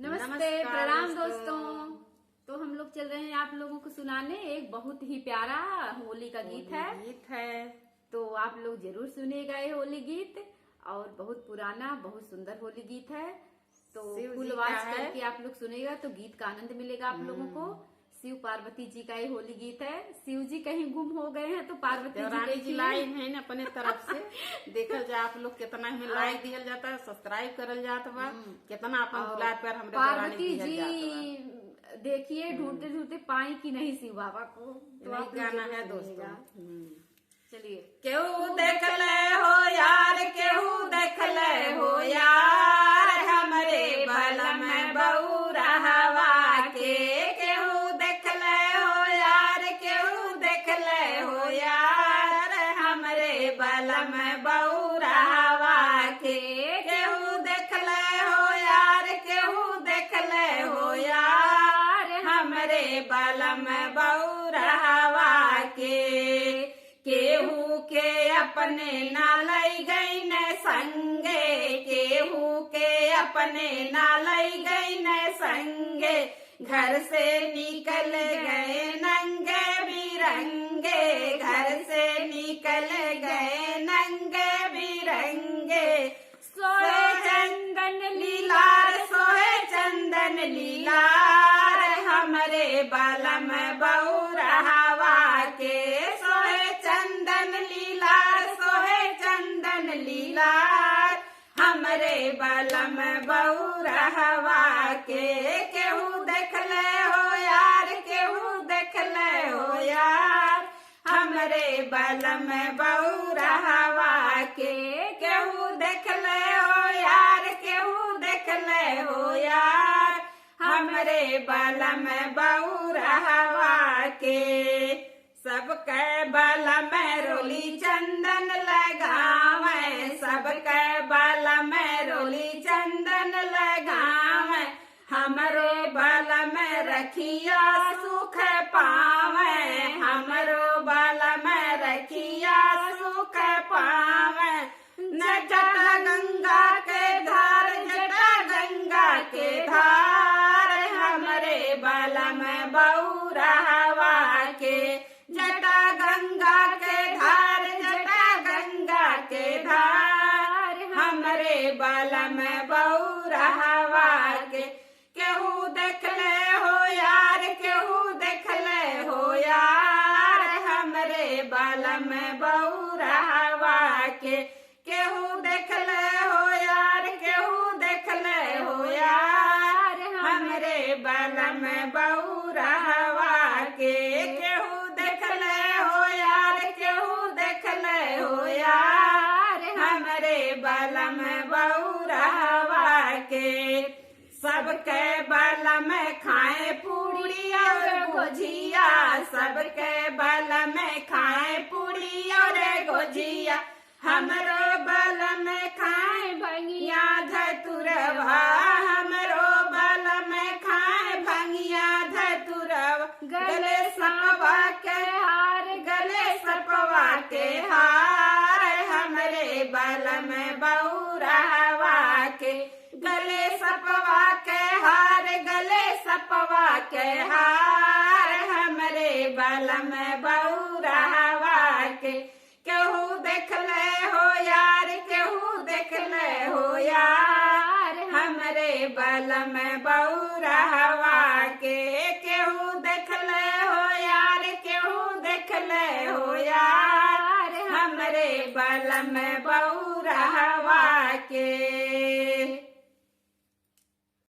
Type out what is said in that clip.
नमस्ते, प्रणाम दोस्तों। तो हम लोग चल रहे हैं आप लोगों को सुनाने एक बहुत ही प्यारा होली का गीत है। गीत है तो आप लोग जरूर सुनेगा ये होली गीत, और बहुत पुराना बहुत सुंदर होली गीत है। तो फुल आवाज करके आप लोग सुनेगा तो गीत का आनंद मिलेगा आप लोगों को। शिव पार्वती जी का ये होली गीत है। शिव जी कहीं गुम हो गए हैं तो पार्वती जी लाइव है ना अपने तरफ से। देखल जा आप लोग कितना हमें लाइक दिहल जाता है, सब्सक्राइब करल जात बा, कितना अपन दुलार प्यार हमरे पार्वती जी देखिए ढूंढते ढूंढते पाई की नहीं शिव बाबा को। तो आप गाना है दोस्तों, चलिए। केहू देख ले हो यार, केहू देख ले हो यार, हमरे बलम बउरहवा के। केहू देख ले हो यार, केहू देख ले हो यार, हमरे बलम बउरहवा के। केहू देख ले हो यार, केहू देख ले हो यार, हमरे बलम बउरहवा के। केहू के अपने ना लई गई न संगे, केहू के अपने ना लई गई न संगे, घर से निकल गए नंगे बिरंगे, घर से निकल गए नंगे बिरंगे। सोहे चंदन लीलार, सोहे चंदन लीलार, हमरे बलम बउरहवा के। सोहे चंदन लीलार, सोहे चंदन लीलार, हमरे बलम बउरहवा के। केहू देख ले हो यार, केहू देख ले हो यार, हमरे बलम बउरहवा के। केहू देख ले हो यार, केहू देख ले हो यार, हमरे बलम बउरहवा के। सबके बलम रोली चंदन लगावे, सबके बलम रोली चंदन लगावे, हमरो बलम रखिया सुख पावे, हमरो बलम रखिया सुख पावे। न जटा गंगा के धार, जटा गंगा के धार, हमरे बलम बउरहवा के। जटा गंगा के धार, जटा गंगा के धार, हमरे बलम बउरहवा के। केहू देख ले हो यार, केहू देख ले हो यार, हमरे बलम बउरहवा के। केहू देख ले हो यार, केहू देख ले हो यार, हमरे बलम बउरहवा के। केहू देख ले हो यार, केहू देख ले हो यार, हमरे बलम बउरहवा के। सबके बलम खाए पूड़ी और गुजिया, सबके बलम खाए पूड़ी और गुजिया, हमरो बलम खाए भंगिया धतुरवा, हमरो बलम खाए भंगिया धतुरवा। गले सपवा के हार, गले सपवा के हार, हमरे बलम बउरहवा के। गले सपवा के हार, गले सपवा के हार, हमरे बलम बउरहवा के। केहू देख ले हो यार, केहू देख ले हो यार, हमरे बलम बउरहवा के। केहू देख ले हो यार, केहू देख ले हो यार, हमरे बलम